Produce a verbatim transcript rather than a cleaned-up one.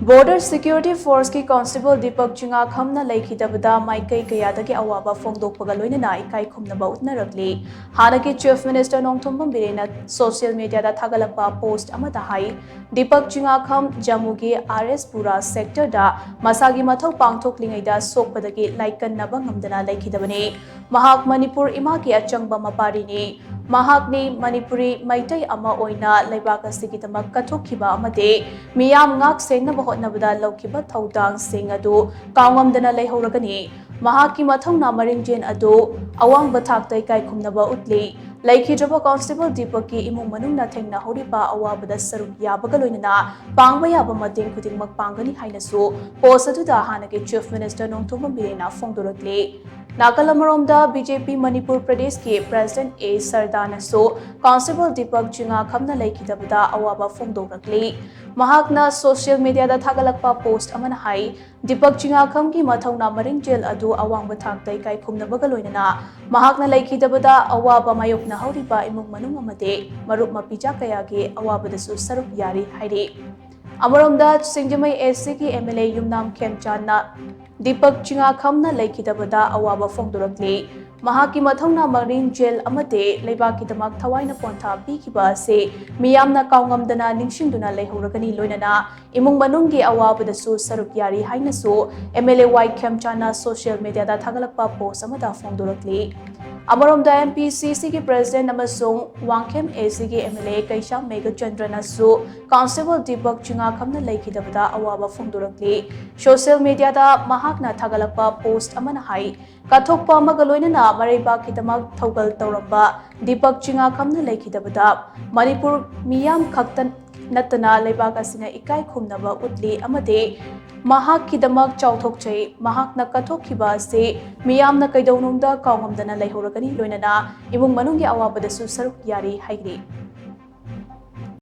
Border Security Force ꯀꯤ Constable Deepak ꯆꯤꯉꯥꯈꯝꯅ ꯂꯩꯈꯤꯗꯕꯗ ꯃꯥꯏꯀꯩ ꯀꯌꯥꯗꯒꯤ ꯑꯋꯥꯕ ꯐꯣꯡꯗꯣꯛꯄꯒ ꯂꯣꯏꯅꯅ ꯏꯀꯥꯏ ꯈꯨꯝꯅꯕ ꯎꯠꯅꯔꯛꯂꯤ꯫ ꯍꯥꯟꯅꯒꯤ Chief Minister Nongthombam ꯕꯤꯔꯦꯟꯅ social media ꯗ ꯊꯥꯒꯠꯂꯛꯄ post ꯑꯃꯗ ꯍꯥꯏ, ꯗꯤꯄꯛ ꯆꯤꯉꯥꯈꯝ ꯖꯝꯃꯨꯒꯤ ꯑꯥꯔ ꯑꯦꯁ ꯄꯨꯔꯥ sector ꯗ ꯃꯁꯥꯒꯤ ꯃꯊꯧ ꯄꯥꯡꯊꯣꯛꯂꯤꯉꯩꯗ ꯁꯣꯛꯄꯗꯒꯤ ꯂꯥꯏꯀꯟꯅꯕ ꯉꯝꯗꯅ ꯂꯩꯈꯤꯗꯕꯅꯤ꯫ ꯃꯍꯥꯛ ꯃꯅꯤꯄꯨꯔ ꯏꯃꯥꯒꯤ ꯑꯆꯪꯕ ꯃꯄꯥꯔꯤꯅꯤ꯫ ꯃꯍꯥꯛꯅꯤ ꯃꯅꯤꯄꯨꯔꯤ ꯃꯩꯇꯩ ꯑꯃ ꯑꯣꯏꯅ ꯂꯩꯕꯥꯛ ꯑꯁꯤꯒꯤꯗꯃꯛ ꯀꯠꯊꯣꯛꯈꯤꯕ ꯑꯃꯗꯤ ꯃꯤꯌꯥꯝ ꯉꯥꯛ ꯁꯦꯟꯅꯕ ꯍꯣꯠꯅꯕꯗ ꯂꯧꯈꯤꯕ ꯊꯧꯗꯥꯡꯁꯤꯡ ꯑꯗꯨ ꯀꯥꯎꯉꯝꯗꯅ ꯂꯩꯍꯧꯔꯒꯅꯤ꯫ ꯃꯍꯥꯛꯀꯤ ꯃꯊꯧꯅꯥ ꯃꯔꯤꯡꯖꯦꯜ ꯑꯗꯨ ꯑꯋꯥꯡꯕ ꯊꯥꯛꯇ ꯏꯀꯥꯏ ꯈꯨꯝꯅꯕ ꯎꯠꯂꯤ꯫ ꯂꯩꯈꯤꯗ꯭ꯔꯕ Constable ꯗꯤꯄꯛꯀꯤ ꯏꯃꯨꯡ ꯃꯅꯨꯡꯅ ꯊꯦꯡꯅꯍꯧꯔꯤꯕ ꯑꯋꯥꯕꯗ ꯁꯔꯨꯛ ꯌꯥꯕꯒ ꯂꯣꯏꯅꯅ ꯄꯥꯡꯕ ꯌꯥꯕ ꯃꯇꯦꯡ ꯈꯨꯗꯤꯡꯃꯛ ꯄꯥꯡꯒꯅꯤ ꯍꯥꯏꯅꯁꯨ post ꯑꯗꯨꯗ ꯍꯥꯟꯅꯒꯤ Chief Minister ꯅꯣꯡꯊꯣꯝꯕꯝ ꯕꯤꯔꯦꯟꯅ ꯐꯣꯡꯗꯣꯔꯛꯂꯤ꯫ ꯅꯥꯀꯜ ꯑꯃꯔꯣꯝꯗ, ꯕꯤ ꯖꯦ ꯄꯤ ꯃꯅꯤꯄꯨꯔ ꯄ꯭ꯔꯗꯦꯁꯀꯤ President ꯑꯦ ꯁꯔꯗꯥꯅꯁꯨ Constable ꯗꯤꯄꯛ ꯆꯤꯉꯥꯈꯝꯅ ꯂꯩꯈꯤꯗꯕꯗ ꯑꯋꯥꯕ ꯐꯣꯡꯗꯣꯛꯂꯛꯂꯤ꯫ ꯃꯍꯥꯛꯅ social media ꯗ ꯊꯥꯒꯠꯂꯛꯄ post ꯑꯃꯅ ꯍꯥꯏ, ꯗꯤꯄꯛ ꯆꯤꯉꯥꯈꯝꯒꯤ ꯃꯊꯧꯅꯥ ꯃꯔꯤꯡꯖꯦꯜ ꯑꯗꯨ ꯑꯋꯥꯡꯕ ꯊꯥꯛꯇ ꯏꯀꯥꯏ ꯈꯨꯝꯅꯕꯒ ꯂꯣꯏꯅꯅ ꯃꯍꯥꯛꯅ ꯂꯩꯈꯤꯗꯕꯗ ꯑꯋꯥꯕ ꯃꯥꯌꯣꯛꯅꯍꯧꯔꯤꯕ ꯏꯃꯨꯡ ꯃꯅꯨꯡ ꯑꯃꯗꯤ ꯃꯔꯨꯞ ꯃꯄꯤꯖꯥ ꯀꯌꯥꯒꯤ ꯑꯋꯥꯕꯗꯁꯨ ꯁꯔꯨꯛ ꯌꯥꯔꯤ ꯍꯥꯏꯔꯤ꯫ ꯑꯃꯔꯣꯝꯗ, ꯁꯤꯡꯖꯃꯩ ꯑꯦ ꯁꯤ ꯒꯤ ꯑꯦꯝ ꯑꯦꯜ ꯑꯦ ꯌꯨꯝꯅꯥꯝ ꯈꯦꯝꯆꯥꯟꯅ ꯗꯤꯄꯛ ꯆꯤꯉꯥꯈꯝꯅ ꯂꯩꯈꯤꯗꯕꯗ ꯑꯋꯥꯕ ꯐꯣꯡꯗꯣꯔꯛꯂꯤ꯫ ꯃꯍꯥꯛꯀꯤ ꯃꯊꯧꯅꯥ ꯃꯔꯤꯡꯖꯦꯜ ꯑꯃꯗꯤ ꯂꯩꯕꯥꯛꯀꯤꯗꯃꯛ ꯊꯋꯥꯏꯅ ꯄꯣꯟꯊꯥ ꯄꯤꯈꯤꯕ ꯑꯁꯤ ꯃꯤꯌꯥꯝꯅ ꯀꯥꯎꯉꯝꯗꯅ ꯅꯤꯡꯁꯤꯡꯗꯨꯅ ꯂꯩꯍꯧꯔꯒꯅꯤ꯫ ꯂꯣꯏꯅꯅ ꯏꯃꯨꯡ ꯃꯅꯨꯡꯒꯤ ꯑꯋꯥꯕꯗꯁꯨ ꯁꯔꯨꯛ ꯌꯥꯔꯤ ꯍꯥꯏꯅꯁꯨ ꯑꯦꯝ ꯑꯦꯜ ꯑꯦ ꯋꯥꯏ ꯈꯦꯝꯆꯥꯟꯅ social media ꯗ ꯊꯥꯒꯠꯂꯛꯄ post ꯑꯃꯗ ꯐꯣꯡꯗꯣꯔꯛꯂꯤ꯫ ꯑꯃꯔꯣꯝꯗ, ꯑꯦꯝ ꯄꯤ ꯁꯤ ꯁꯤ ꯒꯤ President ꯑꯃꯁꯨꯡ ꯋꯥꯡꯈꯦꯝ ꯑꯦ ꯁꯤ ꯒꯤ ꯑꯦꯝ ꯑꯦꯜ ꯑꯦ ꯀꯩꯁꯥꯝ ꯃꯦꯘꯆꯟꯗ꯭ꯔꯅꯁꯨ Constable ꯗꯤꯄꯛ ꯆꯤꯉꯥꯈꯝꯅ ꯂꯩꯈꯤꯗꯕꯗ ꯑꯋꯥꯕ ꯐꯣꯡꯗꯣꯔꯛꯂꯤ꯫ Social media ꯗ ꯃꯍꯥꯛꯅ ꯊꯥꯒꯠꯂꯛꯄ post ꯑꯃꯅ ꯍꯥꯏ, ꯀꯠꯊꯣꯛꯄ ꯑꯃꯒ ꯂꯣꯏꯅꯅ ꯃꯔꯩꯕꯥꯛꯀꯤꯗꯃꯛ ꯊꯧꯒꯜ ꯇꯧꯔꯝꯕ ꯗꯤꯄꯛ ꯆꯤꯉꯥꯈꯝꯅ ꯂꯩꯈꯤꯗꯕꯗ ꯃꯅꯤꯄꯨꯔ ꯃꯤꯌꯥꯝ ꯈꯛꯇ ꯅꯠꯇꯅ ꯂꯩꯕꯥꯛ ꯑꯁꯤꯅ ꯏꯀꯥꯏ ꯈꯨꯝꯅꯕ ꯎꯠꯂꯤ ꯑꯃꯗꯤ ꯃꯍꯥꯛꯀꯤꯗꯃꯛ ꯆꯥꯎꯊꯣꯛꯆꯩ꯫ ꯃꯍꯥꯛꯅ ꯀꯠꯊꯣꯛꯈꯤꯕ ꯑꯁꯤ ꯃꯤꯌꯥꯝꯅ ꯀꯩꯗꯧꯅꯨꯡꯗ ꯀꯥꯎꯉꯝꯗꯅ ꯂꯩꯍꯧꯔꯒꯅꯤ꯫ ꯂꯣꯏꯅꯅ ꯏꯃꯨꯡ ꯃꯅꯨꯡꯒꯤ ꯑꯋꯥꯕꯗꯁꯨ ꯁꯔꯨꯛ ꯌꯥꯔꯤ ꯍꯥꯏꯔꯤ꯫